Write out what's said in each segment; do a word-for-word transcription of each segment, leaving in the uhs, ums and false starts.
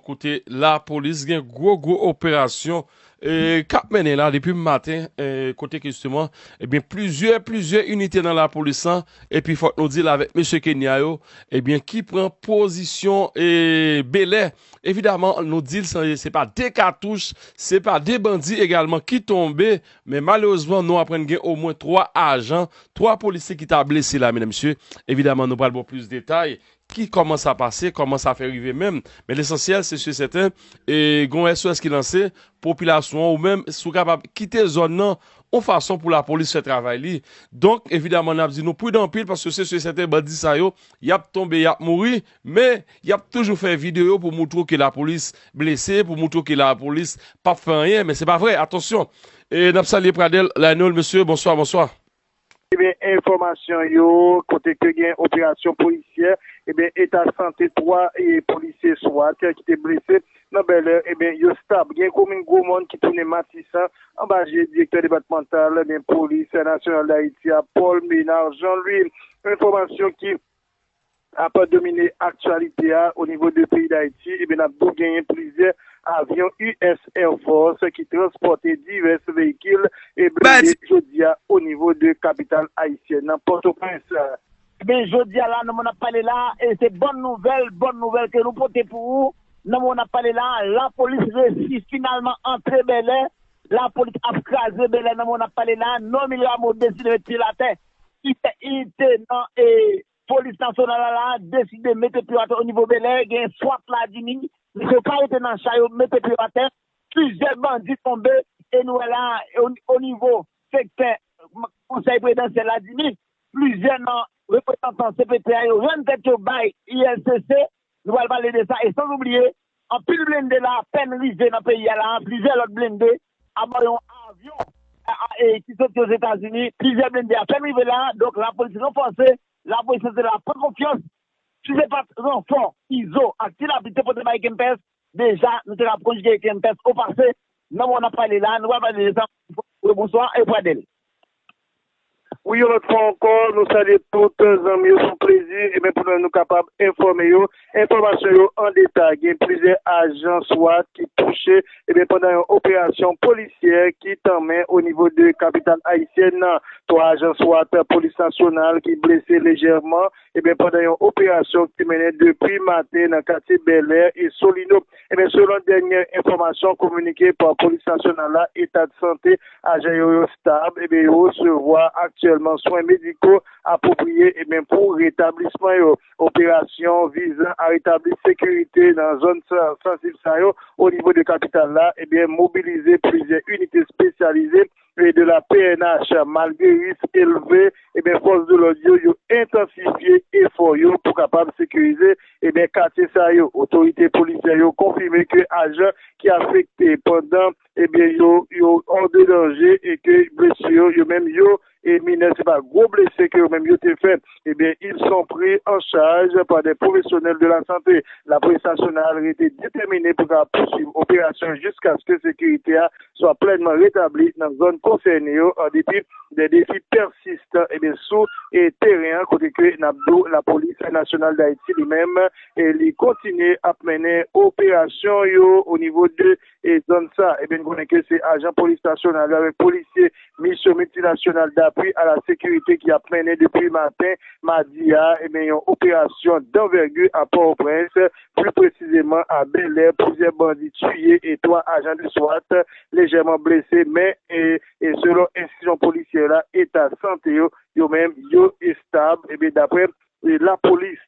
Kote lapolis gen gwo, gwo operasyon e, k ap mennen la depi maten, e, kote ke jisteman, ebyen, plizyè, plizyè inite nan lapolis lan, epi fòk nou di l avèk mesye Kenya yo, ebyen, ki pran pozisyon e, Belè. Evidaman, nou di l se, se pa de katouch, se pa de bandi egalman ki tonbe, men malerezman, nou aprann gen omwen twa ajan, twa polisye ki ta blese la, medam, mesye. Evidaman, nou pral ba w plis detay. Ki, kòman sa pase, kòman sa fè rive menm. Men lesansyèl, se si e sèten, e, gen yon S O S ki lanse, popilasyon an ou menm, si w kapab kite zòn nan, yon fason pou lapolis fè travay li. Donk, evidaman, n ap di nou pridan anpil, paske se si e sèten, bandi sa yo, y ap tonbe, y ap mouri, men y ap toujou fè videyo pou moutre w ke lapolis blese, pou moutre w ke lapolis p ap fè anyen, men se pa vre, atansyon. E n ap salye Pradel Laynol, mesye, bonswa, bonswa. Ebyen, enfòmasyon yo, kote ke gen operasyon polisyè, ebyen, eta sante twa e polisye swat ki te blese nan Bèlè, ebyen, yo stab. Gen komin Gwomòn ki tounen Matisan, anba je direktè depatmantal, ebyen, polis nasyonal Dayiti a, Paul Ménard Jean Louis. Enfòmasyon ki ap domine aktyalite a o nivo de peyi Dayiti, ebyen, n ap di w genyen plizyè avyon U S Air Force ki transpòte divès veyikil e blende jodi a o nivo de kapital ayisyèn nan, Pòtoprens. Ebyen, jodi a la, nan moman n ap pale la, e se bòn nouvèl, bòn nouvèl ke nou pote pou ou. Nan moman n ap pale la, lapolis resi finalman antre Bèlè. Lapolis ap kraze Bèlè nan moman n ap pale la. Normil Rameau deside met pye l atè. Li te, li te nan, e, polis nasyonal la, la deside mete pye atè o nivo Bèlè, gen swat la di ni, misye pa rete nan cha yo, mete pye atè, plizyè bandi tonbe, e nou wè la, o, o nivo sektè, m, konsèy prezidansyèl la di ni, plizyè nan reprezantan C P T a yo rann tèt yo bay I L C C, nou pral pale de sa, e san oubliye, anpil blende la apèn rive nan peyi a la, plizyè lòt blende, abò yon avyon, a, a, e, ki soti Ozetazini, plizyè blende apèn rive la, donk lapolis ranfòse, lapolis sanse la pran konfyans. Si se pa t ranfò Izo ak Ti Lapli te pote bay Kempès, deja nou te ka konjige Kempès o pase. Nan moman n ap pale la, nou pral pale de sa. Wi, bonswa, e Pradel. Wi, yon lòt fwa ankò, nou salye tout zanmi yo sou plezi, ebyen, pou nou, nou kapab enfòme yo. Enfòmasyon yo an detay, gen plizyè ajan swat ki touche, ebyen, pandan yon operasyon polisyè ki tanmen o nivo de kapital ayisyèn nan. Twa ajan swat polis nasyonal ki blese lejèman, ebyen, pandan yon operasyon ki mennen depi maten nan katye Bèlè e Solino. Ebyen, selon dènye enfòmasyon kominike pa polis nasyonal la, eta de sante ajan yo, yo stab, ebyen, yo resevwa aktyèlman swen mediko apwopriye, ebyen, pou retablisman yo. Operasyon vizan a retabli sekirite nan zòn sa, sansib sa yo o nivo de kapital la, ebyen, mobilize plizyè inite espesyalize e de la P N H. Malgre risk elve, ebyen, fòs de lòd yo, yo entansifye efò yo pou kapab sekirize, ebyen, katye sa yo. Otorite polisyè yo konfime ke ajan ki afekte pandan, ebyen, yo, yo hors de danger e ke blesi yo, yo menm yo, e minè, se pa gwo blese ke yo menm yo te fè. Ebyen, ils sont pris en charge par des professionnels de la santé. Lapolis nasyonal rete detèmine pou ka pouswiv operasyon jiskaske sekirite a swa plènman retabli nan zòn konsène yo, an depi de defi pèsistan, ebyen, sou, e, teren an, kote ke n ap di w lapolis nasyonal Dayiti li menm, e, li kontinye ap mennen operasyon yo o nivo de, e, zòn sa. Ebyen, n konnen ke se ajan polis nasyonal yo avèk polisye Misyon Miltinasyonal d'Appui à la Sécurité ki ap mennen depi maten madi a, ebyen, yon operasyon d'envergure à Port-au-Prince, pli presizeman a Bèlè, plizyè bandi tiye e twa ajan de swat lejèman blese, men, e, e selon enstitisyon polisyè la, eta sante yo, yo menm, yo estab. Ebyen, daprè, e, lapolis,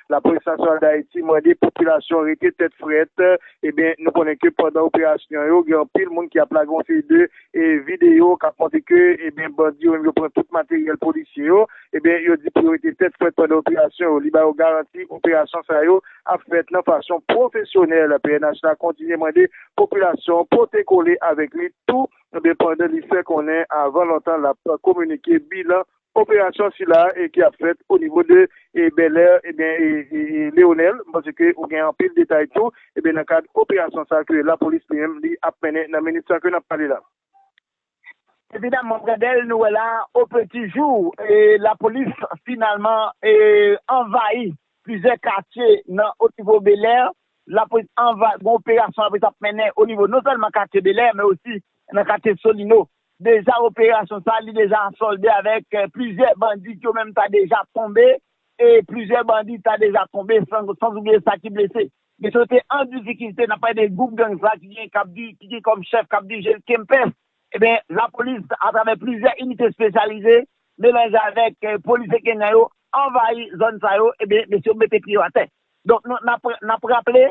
lapolis nasyonal Dayiti mande popilasyon rete tèt frèt. Ebyen, nou konnen ke pandan operasyon yo, gen anpil moun ki ap lage yon seri de, e, videyo k ap montre ke, ebyen, bandi yo menm yo pran tout materyèl polisye yo. Ebyen, yo di pou yo rete tèt frèt pandan operasyon yo. Li ba yo garanti operasyon sa yo ap fèt nan fason pwofesyonèl. P N H la kontinye mande popilasyon pote kole avèk li tou, ebyen, pandan li fè konnen avan lontan l ap kominike bilan operasyon sila e ki ap fèt o nivo de, e, Bèlè, ebyen, e, e, e, Leonèl. M panse ke ou gen anpil detay tou, ebyen, nan kad operasyon sa ke lapolis li menm li ap mennen nan minit sa ke n ap pale la. Evidaman, Pradel, nou wè la, o peti jou, e, lapolis finalman, e, anvayi plizyè katye nan o nivo Bèlè, lapolis anva-, gen operasyon lapolis ap mennen o nivo non sèlman katye Belè, men osi nan katye Solino. Deja operasyon sa, li deja sòlde avèk, eh, plizyè bandi ki yo menm ta deja tonbe, e plizyè bandi ta deja tonbe, san, san oubliye sa ki blese. Mesye yo te an difikilte, n ap pale de gwoup gang sa ki gen, k ap di-, ki gen kòm chèf, k ap dirije Kempès. Ebyen, lapolis, atravè plizyè inite espesyalize, melanje avèk, eh, polisye kenyan yo, anvayi zòn sa yo, ebyen, mesye yo mete pye yo atè. Donk, nou, n ap, n ap raple,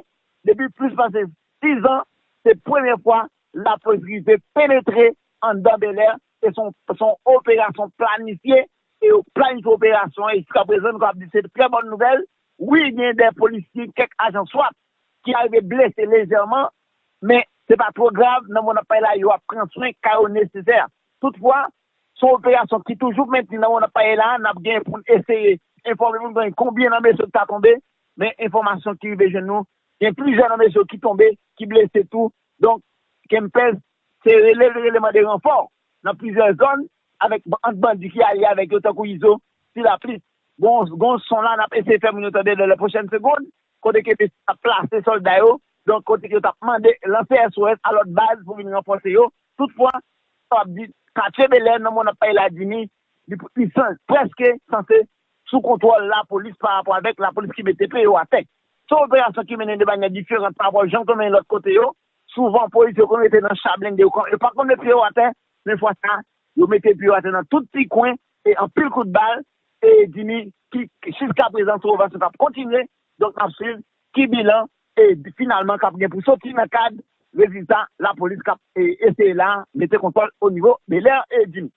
depi plis pase sis an, se premye fwa lapolis rive penetre anndan Bèlè, e se yon, se yon operasyon planifye, e yo planifye operasyon, e jiskaprezan, nou kapab di se trè bòn nouvèl. Wi, gen de polisye, kèk ajan swat ki arive blese lejèman, men se pa twò grav, nan moman n ap pale la, yo ap pran swen ka yo nesesè. Toutfwa, se yon operasyon ki toujou mentni nan moman n ap pale la, n ap gen pou n eseye enfòme moun gen konbyen nan mesye ki ta tonbe, men enfòmasyon ki rive jwenn nou, gen plizyè nan mesye ki tonbe, ki blese tou. Donk, Kempès, se rele, rele mande ranfò nan plizyè zòn, avèk, ant bandi ki alye avèk yo, tankou Izo, Ti Lapli. Gon, gon son la, n ap eseye fè moun yo tande nan lè pwochèn segonn, kote ke yo ap plase sòlda yo, donk kote ke yo t ap mande, lanse S O S a lòt baz pou vin ranfòse yo. Toutfwa, sa w ap di, katye Bèlè, nan moman n ap pale la, Jimmy, li, li san-, prèske sanse sou kontwòl lapolis pa rapò avèk lapolis ki mete pye yo atè. Se yon operasyon ki mennen de manyè diferan pa rapò jan yo konn mennen lòt kote yo. Souvan, polis yo konn rete nan cha blende yo, yo pa konn mete pye yo atè, men fwa sa, yo mete pye yo atè nan tout ti kwen, e anpil kout bal, e Jimmy, ki, ki jiskaprezan, se yon operasyon k ap kontinye, donk n ap swiv ki bilan, e finalman, k ap gen pou soti nan kad rezilta lapolis k ap, e, eseye la, mete kontwòl o nivo Bèlè, e Jimmy.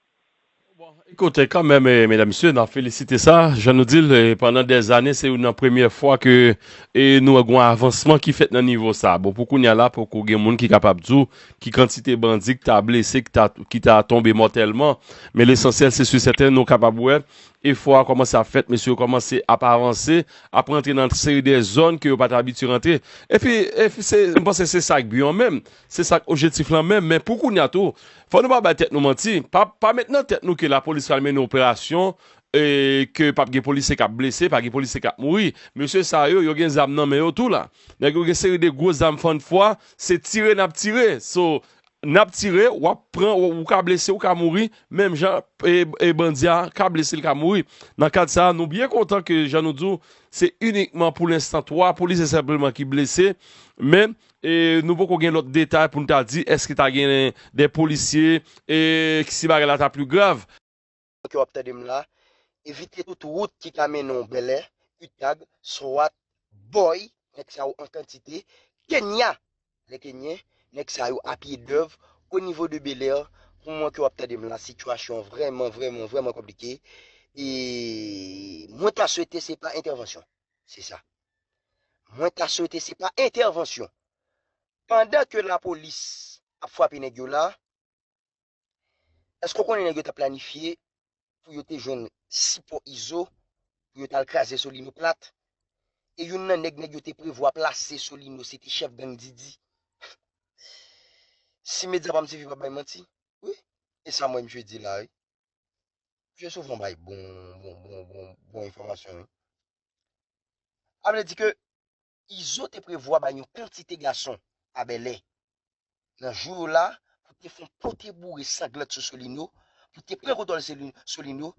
Bon, ekoute, kanmenm, e, medam, mesye, n ap felisite sa. Jan nou di l, e, pandan dèzane, se youn nan premyè fwa ke, e, nou wè gen yon avansman ki fèt nan nivo sa. Bon, pou kounye a la, poko gen moun ki kapab di w ki kantite bandi ki ta blese, ki ta, ki ta tonbe mòtèlman. Men lesansyèl, se si sèten, nou kapab wè efò a kòmanse ap fèt, mesye yo kòmanse ap avanse, ap rantre nan seri de zòn ke yo pa t abitye rantre. Epi, epi se, m panse se sa k bi an menm, se sa k objektif lan menm, men pou kounye a tou, fò nou pa bay tèt nou manti, pa, pa met nan tèt nou ke lapolis pral mennen operasyon, e, ke p ap gen polisye k ap blese, pa gen polisye k ap mouri. Mesye sa yo, yo gen zam nan men yo tou la. Nèg yo gen seri de gwo zam fann fwa, se tire n ap tire. So, n ap tire, w ap pran, w, ou ka blese, ou ka mouri, menm jan e, e bandi a ka blese, l ka mouri. Nan kad sa a, nou byen kontan ke, jan nou di w, se inikman pou lenstan twa polisye senpleman ki blese, men e, nou poko gen lòt detay pou n ta di èske ta gen de polisye, e, si bagay la ta pli grav. Ke w ap tande m la, evite tout wout ki ka mennen w Bèlè, Utag, Swat, Bòy, nèg sa yo an kantite, Kenya, lè Kenyen, nèg sa yo a pye dèv, o nivo de Bèlè, pou mwen ke w ap tande m la, sitiyasyon an vrèman, vrèman, vrèman konplike. E mwen ta swete se pa entèvansyon. Se sa. Mwen ta swete se pa entèvansyon. Pandan ke lapolis ap frape nèg yo la, èske w konnen nèg yo t ap planifye pou yo te jwenn sipò Izo pou yo t al kraze Solino plat? E youn nan nèg nèg yo te prevwa plase Solino se te chèf gang Didi. Si medya pa m sivi pa bay manti, wi, e sa m wè misye di la, wi. Misye souvan bay bon, bon, bon, bon, bon enfòmasyon, wi. Sa vle di ke Izo te prevwa bay yon kantite gason a Bèlè nan jou yo la pou te fè yon pote boure sanglant sou Solino, pou te pran kontwòl Solino,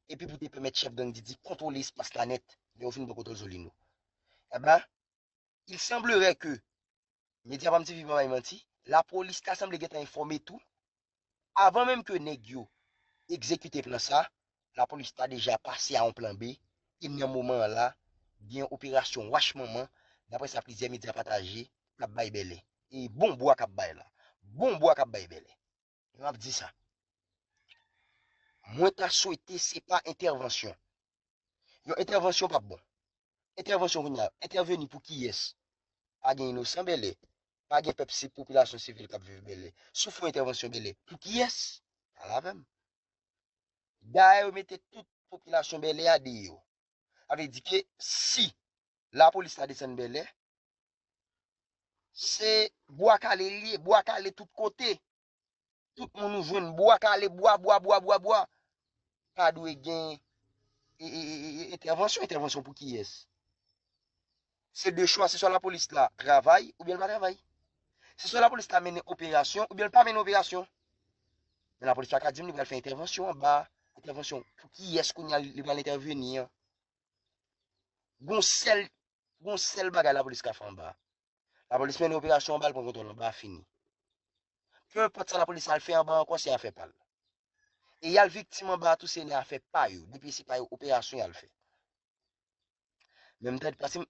epi pou te pèmèt chèf gang Didi kontwole espas la nèt lè yo fin pran kontwòl Solino. Enben, il semblerait que, medya pa m sivi pa bay manti, lapolis ta sanble gentan enfòme tou, avan menm ke nèg yo egzekite plan sa, lapolis ta deja pase a yon plan B, e nan moman an la, gen yon operasyon wach manman, daprè sa plizyè medya pataje, k ap bay Bèlè. E bon bwa k ap bay la. Bon bwa k ap bay Bèlè. E m ap di sa. Mwen ta swete se pa entèvansyon. Yon entèvansyon p ap bon. Entèvansyon kounye a, entèveni pou kiyès? Pa gen inosan Bèlè. Pa gen pèp, se popilasyon sivil k ap viv Bèlè. Si w fè yon entèvansyon Bèlè, pou kiyès? Pale avè m. Dayè yo mete tout popilasyon Bèlè a deyò. Sa vle di ke si lapolis ta desann Bèlè, se bwa kale li ye, bwa kale tout kote. Tout moun ou jwenn bwa kale, bwa, bwa, bwa, bwa, bwa. Pa dwe gen e, e, e, e, entèvansyon, entèvansyon pou kiyès? Se de chwa, se swa lapolis la travay oubyen l pa travay. Se swa lapolis la mennen operasyon oubyen l pa mennen operasyon. Men lapolis pa ka di m li pral fè entèvansyon anba, entèvansyon pou kiyès kounye a li pral entèveni an. Gon sèl, gon sèl bagay lapolis ka fè anba. Lapolis mennen operasyon anba, l pran kontwòl anba, fini. Penenpòt sa lapolis al fè anba ankò, se afè pa l. E y al viktim anba a tou, se nan afè pa yo. Depi se pa yo, operasyon y al fè. Men m tande, paske m,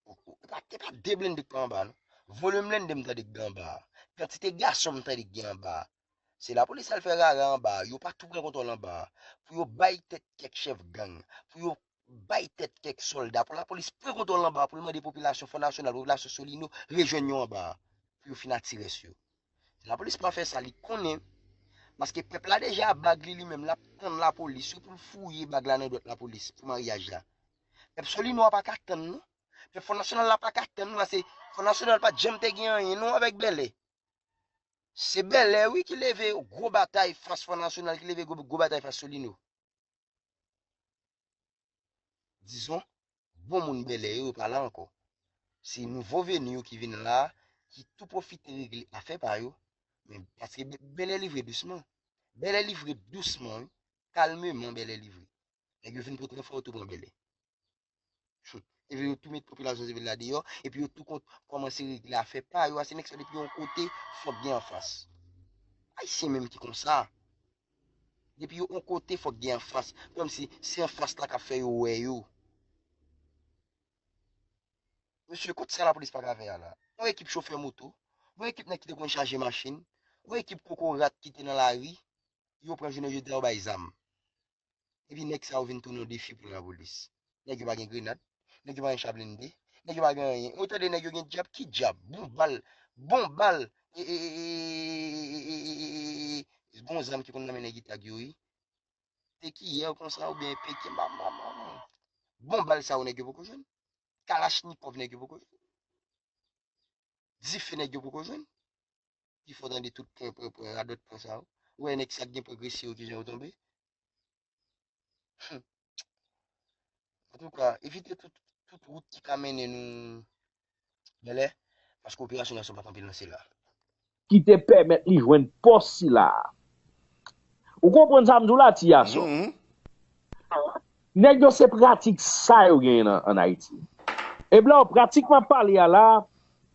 ou, ou, pa, te pa de blende k pa anba, non. Volè blende m tande k gen anba a. Kantite gason m tande k gen anba a. Se lapolis al fè rara anba a. Yo pa tou pran kontwòl anba a. Pou yo bay tèt kèk chèf gang. Pou yo bay tèt kèk sòlda. Pou lapolis pran kontwòl anba a. Pou l mande popilasyon, Fò Nasyonal, popilasyon Solino, rejwenn yo anba a. Pou yo fin atire sou yo. Lapolis pa fè sa, li konnen. Paske pèp la deja bag li, li menm, l ap tann lapolis wi pou l fouye bag la nan dwèt lapolis pou maryaj la. Pèp Solino a pa ka tann, non. Pèp Fò Nasyonal la pa ka tann, non, paske Fò Nasyonal pa t janm te gen anyen, non, avèk Bèlè. Se Bèlè, wi, ki leve gwo batay fas Fò Nasyonal, ki leve gwo, gwo batay fas Solino. Dizon, bon moun Bèlè yo, yo pa la ankò. Se nouvo veni yo ki vin la, ki tou pwofite regle afè pa yo. Men paske Bè-, Bèlè livre dousman. Bèlè livre dousman, wi. Kalmeman, Bèlè livre. Nèg yo vin pran fò, yo tou pran Bèlè. Epi yo tou met popilasyon sivil la deyò, epi yo tou kont-, kòmanse regle afè pa yo a. Se nèg sa depi yon kote, fòk gen anfas. Ayisyen menm ki konsa. Depi yo yon kote, fòk gen anfas. Kòmsi se anfas la k ap fè yo wè yo. Mesye, kot sa lapolis pa ka fè a la? Yon ekip chofè moto, yon ekip nèg ki te konn chaje machin, yon ekip kokorat ki te nan lari, yo pran jounen jodi a, yo bay zam. Epi nèg sa yo vin tounen yon defi pou lapolis. Nèg yo pa gen grenad, nèg yo pa gen cha blende, nèg yo pa gen anyen. Ou tande nèg yo gen djab, ki djab? Bon bal, bon bal. E, e, e, e, e, e, e, e, e, gon zam ki konn nan men nèg Itag yo, wi. Se kiyè konsa oubyen peke, m pa, m pa, m pa, m pa. Bon bal sa yo nèg yo poko jwenn. Kalachnikòv nèg yo poko jwenn. Dife nèg yo poko jwenn. Pi fò tande tout pwen, pwen, pwen, radòt pwen sa yo. Ou wè nèg sa k gen pwen gresi yo kijan yo tonbe. Antouka, evite tout, tout wout ki ka mennen nou Bèlè, paske operasyon gason pa kanpe nan sila. Ki te pèmèt li jwenn pòs sila a. Ou konprann sa m di w la, ti gason? Nèg yo se pratik sa yo genyen nan, ann Ayiti. E blan, pratik m ap pale a la,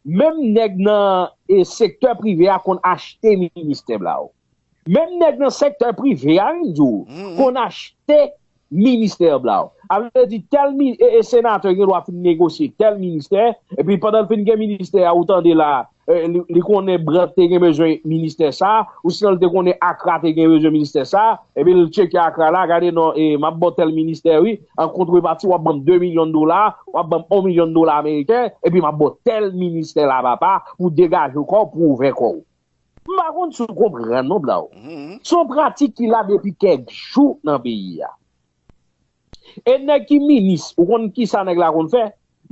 menm nèg nan, e, sektè prive a konn achte ministè blan. Menm nèg nan sektè prive a, m di w, konn achte ministè blan. A vle di, tèl mi-, e, e, senatè gen dwa fin negosye tèl ministè, epi pandan l fin gen ministè a, ou tande la, e, li, li konnen Brant te gen bezwen ministè sa, ou sinon li te konnen Akra te gen bezwen ministè sa, epi l tcheke Akra la, gade non, e, m ap ba w tèl ministè wi, an kontreparti w ap ban m de milyon dola, w ap ban m yon milyon dola ameriken, epi m ap ba w tèl ministè la papa, pou degaje kò w, pou ouvè kò w. M pa konn si w konprann non, Blaw. Se yon pratik ki la depi kèk jou nan peyi a. E nèg ki minis, ou konn ki sa nèg la konn fè?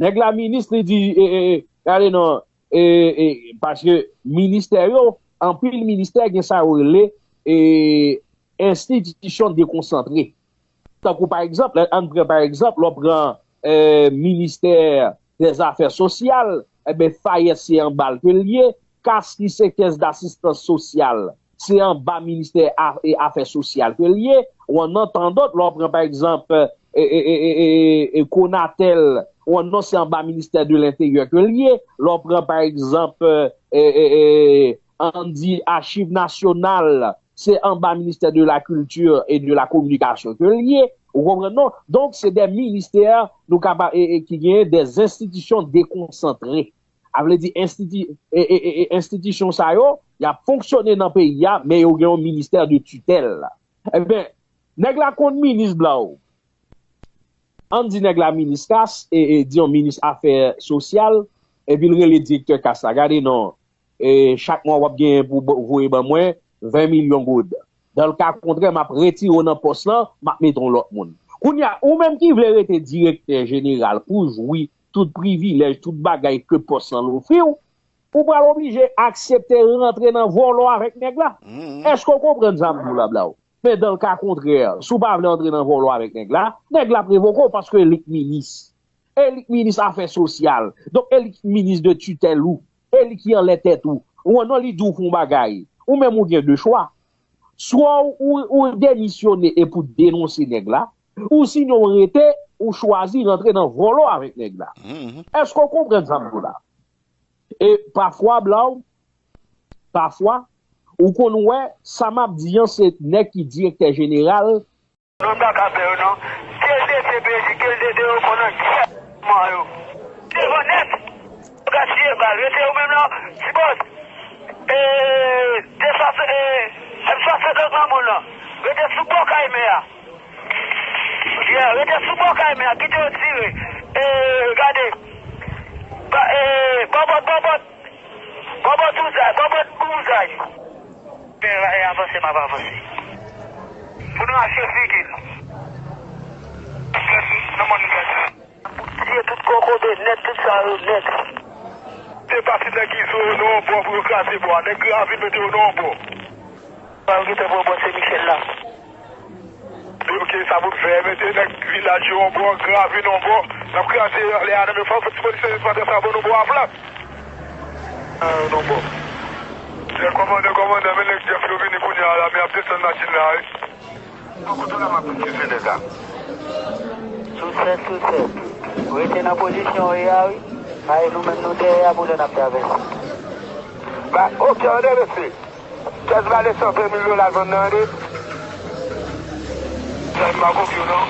Nèg la minis, li di, e, e, e, gade non, e, e, paske ministè yo, anpil ministè gen sa yo rele, e, enstitisyon dekonsantre. Tankou pa egzanp, lè, ann pran pa egzanp, lè w pran, e, ministè dèzafè sosyal, enben, FAES se anba l ke l ye, kas ki se kès dasistans sosyal, se anba ministè a-, e afè sosyal ke l ye. Ou annan tan dòt, lè w pran pa egzanp, e, e, e, e, e, e, Konatel, ou annan se anba ministè de lenteryè ke l ye. Lè w pran pa egzanp, e, e, e, ann di achiv nasyonal, se anba ministè de la kilti e de la kominikasyon ke l ye. Ou konprann non? Donk, se de ministè nou kapab, e, e, ki genyen de enstitisyon dekonsantre. A vle di, enstiti-, e, e, e, e, enstitisyon sa yo, y ap fonksyone nan peyi a, men yo gen yon ministè de titèl. Ebyen, nèg la konn minis Blaw. Ann di nèg la minis kas, e, e, di yon minis afè sosyal, epi l rele direktè kas la. Gade non, e, chak mwa w ap genyen pou bo-, voye ban mwen ven milyon goud. Dan l ka kontrè, m ap retire w nan pòs lan, m ap mete yon lòt moun. Kounye a, ou menm ki vle rete direktè jeneral pou jwi tout privilèj, tout bagay ke pòs lan ofri w, ou pral oblije aksepte rantre nan vòlò avèk nèg la. Èske w konprann sa m di w la, Blaw? Men dan l ka kontrè, si w pa vle antre nan vòlò avèk nèg la, nèg la ap revoke w paske li k minis. e li k minis afè sosyal. Donk, e li k minis de titèl ou. E li ki anlè tèt ou. Ou non li di w fè yon bagay. Ou menm ou gen de chwa. Swa ou, ou, ou demisyone e pou denonse nèg la, ou sinon ou rete, ou chwazi rantre nan vòlò avèk nèg la. Èske w konprann sa m di w la? E pafwa, Blaw, pafwa, ou konn wè, sa m ap di an, se nèg ki direktè jeneral. Non, m pa ka fè yo, non. Ke l dete peyi, ke l dete yo, konnen kiyès man yo. Devan nèt, yo ka tiye bal, rete yo menm nan, ti bòs. E, de swasant, e, M swasant nan granmoun nan. Rete sou bò kay mè a. Yeah, rete sou bò kay mè a, kite yo tire. E, gade. Ba, e, bòbòt, bòbòt. Bòbòt ouzay, bòbòt ouzay. Pè, e avanse, m ap avanse. Pou nou rache figi l. Nan mòn gad. Tiye tout kokobe nèt, tout sa yo nèt. Se pati nèg Izo yo nan yon bò pou yo kraze bò a. Nèg Gravin mete yo nan yon bò. Sa yo gentan pran bò Sen Michèl la. Yo gen sa pou n fè, mete nèg vilaj yo yon bò, Gravin yon bò. N ap kraze anlè a nan men fò ti polisye espatè sa ban nou bò a plat. Ah, yon bò. Lè kòmandan, kòmandan, men nèg Jèf yo vini kounye a la, men y ap desann machin la, wi. Bon, kote w la m ap vin tire nèg la. Sou sèt, sou sèt. Rete nan pozisyon w ye a, wi. Paske nou menm nou dèyè a pou lè n ap travèse. Ba, oke, ann rete. Kès valè san ven mil dola zòn nan, wi. Zam pa konfye w, non.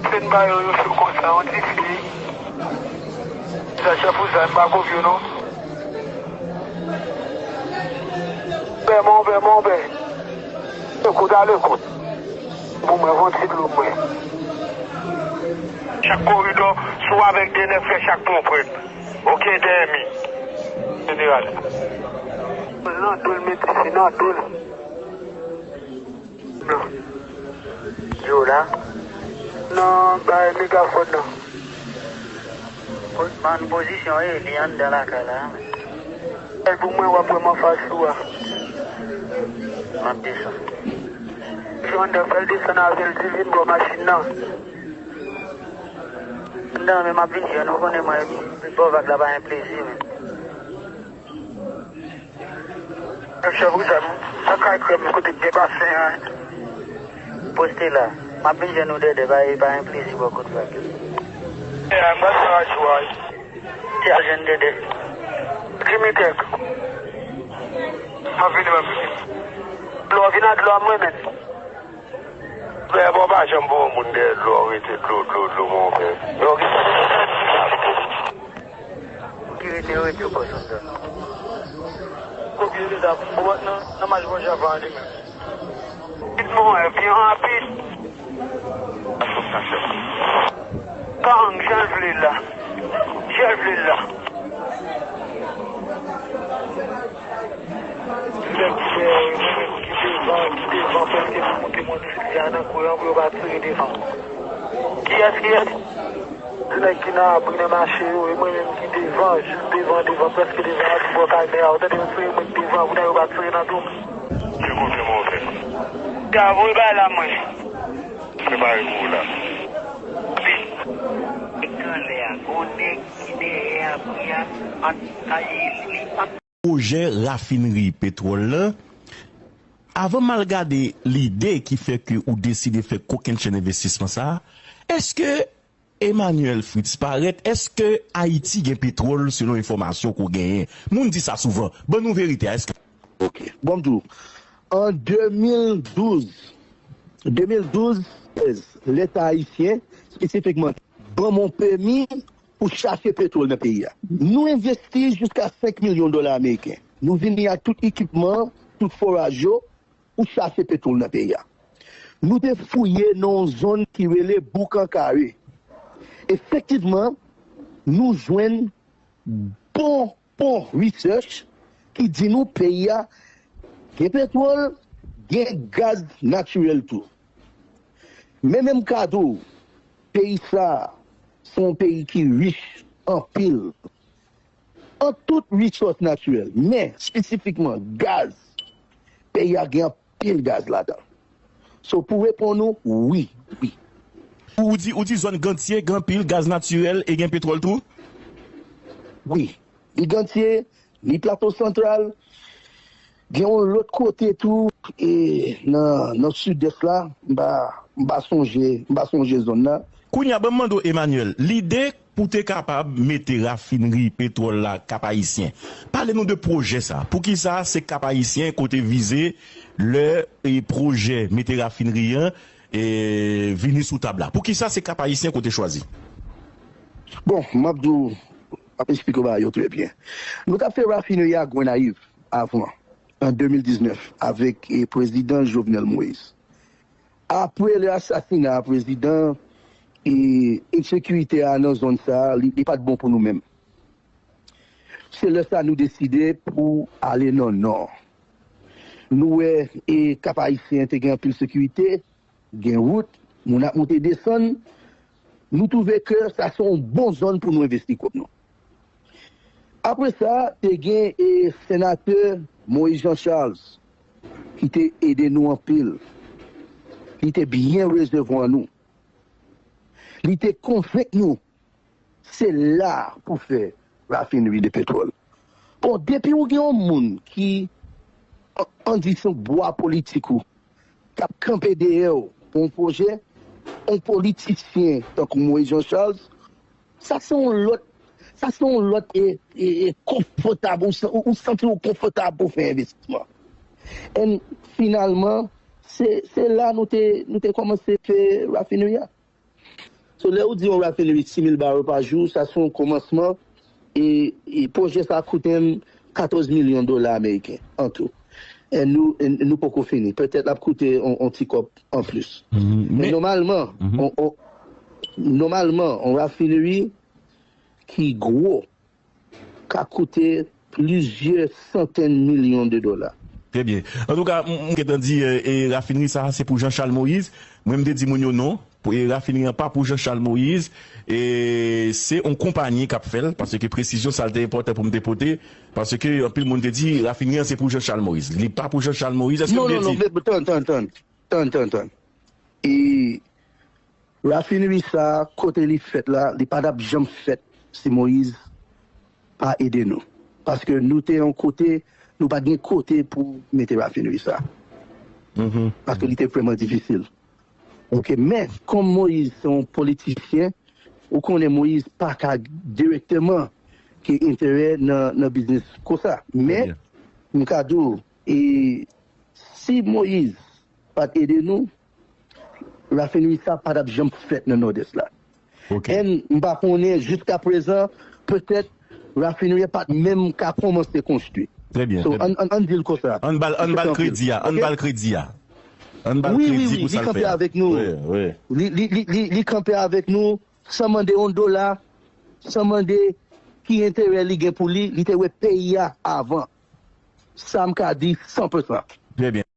Se n ba yo, yo sou konsa, yon ti fi. Sa chèf ou zam pa konfye w, non. Bè, monbè, monbè. Ekout, al ekout. Pou mwen, yon ti dlo mwen. Chak koridò, si w avèk de nèf, fè chak pon prèt. Oke, dèmi. Jeneral. Nan do l, mete se nan do l. Non. Yo la. Nan bay megafòn nan. Po-, ban pozisyon e li anndan lakay la. Fè l pou mwen, w ap wè m anfas ou a. M ap desann. Jondè fè l desann avè l, di l vin bò machin nan. Anndan, men m ap vin jwenn ou, konnen mwen, bò vag la pa gen plezi, men. Chèf Rizal, nan kay krèm, kote k gen basen an. Poste la. M ap vin jwenn ou Dèdè, pa, pa gen plezi bò kot vag. E a, m pral fè radyo a. Te al jwenn Dèdè. Jimmy Tech. M ap vini, m ap vini. Dlo, vin ak dlo a mwen, men. Frè, bon, pa janm voye moun dèyè dlo, rete dlo, dlo, dlo, monfrè. Yo, gen Ou ki rete, yo rete yo pòs anndan. Kopye de zam. Ou wè nan, nan mach bò Java an li menm. Vit mwen, byen rapid. Bang, jan l vle la. Jan l vle la. Nèg ki dèyè yo, ki devan, ki devan, prèske pou moute mòn sit la nan kouran pou yo pa tire devan. Kiyès, kiyès? Ti nèg ki nan abri nan mache yo, e mwen menm ki devan, jis devan, devan, prèske devan abri bò kay mè a. Ou tande yo tire mwen k devan, kounye a yo pa tire nan do m. Fè konfyans mwen fè. Ka voye bay la mwen. Prepare pou ou la. Nèg nan lè a, gon nèg ki dèyè abri a, ant, a, li, li, ant. Pwojè rafinri petwòl lan, avan m al gade lide ki fè ke ou deside fè kokennchenn envestisman sa a, èske Emmanuel Fritz parèt, èske Ayiti gen petwòl selon enfòmasyon ke w genyen? Moun di sa souvan. Ban nou verite a, èske. Ok. Bon, m di w, an de mil douz, de mil douz, Leta ayisyen, espesifikman, ban m yon pèmi pou chache petwòl nan peyi a. Nou envesti jiska senk milyon dola ameriken. Nou vini ak tout ekipman, tout foraj yo, pou chache petwòl nan peyi a. Nou te fouye nan yon zòn ki rele Boukan Kare. Efektivman, nou jwenn bon, bon research ki di nou peyi a gen petwòl, gen gaz natirèl tou. Men menm ka di w, peyi sa a, se yon peyi ki rich anpil an tout resous natirèl, men espesifikman gaz. Peyi a gen anpil gaz ladan. So, pou reponn ou, wi, wi. Ou di, ou di zòn Gantye gen anpil gaz natirèl e gen petwòl tou? Wi. Ni Gantye, ni Plato Santral, gen yon lòt kote tou, e nan, nan sidès la, m pa, m pa sonje, m pa sonje zòn nan. Kounye a, ban m mande w, Emmanuel, lide pou te kapab mete rafinri petwòl la Kap Ayisyen. Pale nou de pwojè sa. Poukisa se Kap Ayisyen kote vize lè e pwojè mete rafinri an e vini sou tab la? Poukisa se Kap Ayisyen kote chwazi? Bon, m ap di w, m ap eksplike w bagay yo trè byen. Nou t ap fè rafinri a Gonayiv avan, an de mil diznèf, avèk e, prezidan Jovenel Moïse. Apre le asasina a prezidan, e ensekirite a nan zòn sa a, li, li pa t bon pou nou menm. Se lè sa a nou deside pou ale nan nò. Nou wè e Kap Ayisyen te gen anpil sekirite, gen wout, moun ap monte desann. Nou twouve ke sa se yon bon zòn pou nou envesti kòb nou. Apre sa, te gen e senatè Moïse Jean Charles ki te ede nou anpil. Li te byen resevwa nou. Li te konvenk nou se la pou fè rafinri de petwòl. Bon, depi ou gen yon moun ki, an, an di se yon bwa politik ou, k ap kanpe dèyè w pou yon pwojè, yon politisyen tankou Moïse Jean Charles, sa se yon lòt, sa se yon lòt e, e, e konfòtab, ou, sa- ou santi w konfòtab pou fè envestisman. And finalman, se, se la nou te, nou te kòmanse fè rafinri a. So, lè ou di yon rafinri sis mil barèl pa jou, sa se yon kòmansman. E, e pwojè sa a koute m katòz milyon dola ameriken, an tou. E nou, e nou poko fini. Petèt l ap koute on, on ti kòb anplis. Men nòmalman, on, on, nòmalman, on rafinri ki gwo ka koute plizyè santèn milyon de dola. Trè byen. Antouka, m, m gentan di, e, e rafinri sa a, se pou Jean Charles Moïse. Mwen, m te di moun yo non. Pou, e rafinri an pa pou Jean Charles Moïse. E se yon konpayi k ap fè l, paske presizyon sa a te enpòtan pou m te pote, paske anpil moun te di rafinri an se pou Jean Charles Moïse. Li pa pou Jean Charles Moïse. Èske m Non, byen non, non, di? men, tann, tann, tann. Tann, tann, tann. E rafinri sa a, kote li fèt la, li pa t ap janm fèt si Moïse pa ede nou. Paske nou te yon kote, nou pa t gen kote pou mete rafinri sa a. Paske li te vrèman difisil. Oke, men, kòm Moïse se yon politisyen, ou konnen Moïse pa ka dirèkteman gen enterè nan, nan biznis konsa. Men, m ka di w, e si Moïse pa t ede nou, rafinri sa pa t ap janm fèt nan Nòdès la. Oke. And m pa konnen jiska prezan, petèt rafinri a pa t menm ka kòmanse konstwi. Trè byen, So, trè byen. ann, ann, ann di l konsa. Ann ba l, ann ba l kredi a, ann ba l kredi a. Ann ba l Wi, wi, kredi wi, pou li sa l kanpe fè a. avèk nou. Wi, wi. Li, li, li, li, li kanpe avèk nou, san mande yon dola, san mande ki enterè li gen pou li, li te wè peyi a avan. Sa m ka di san pou san. Trè byen.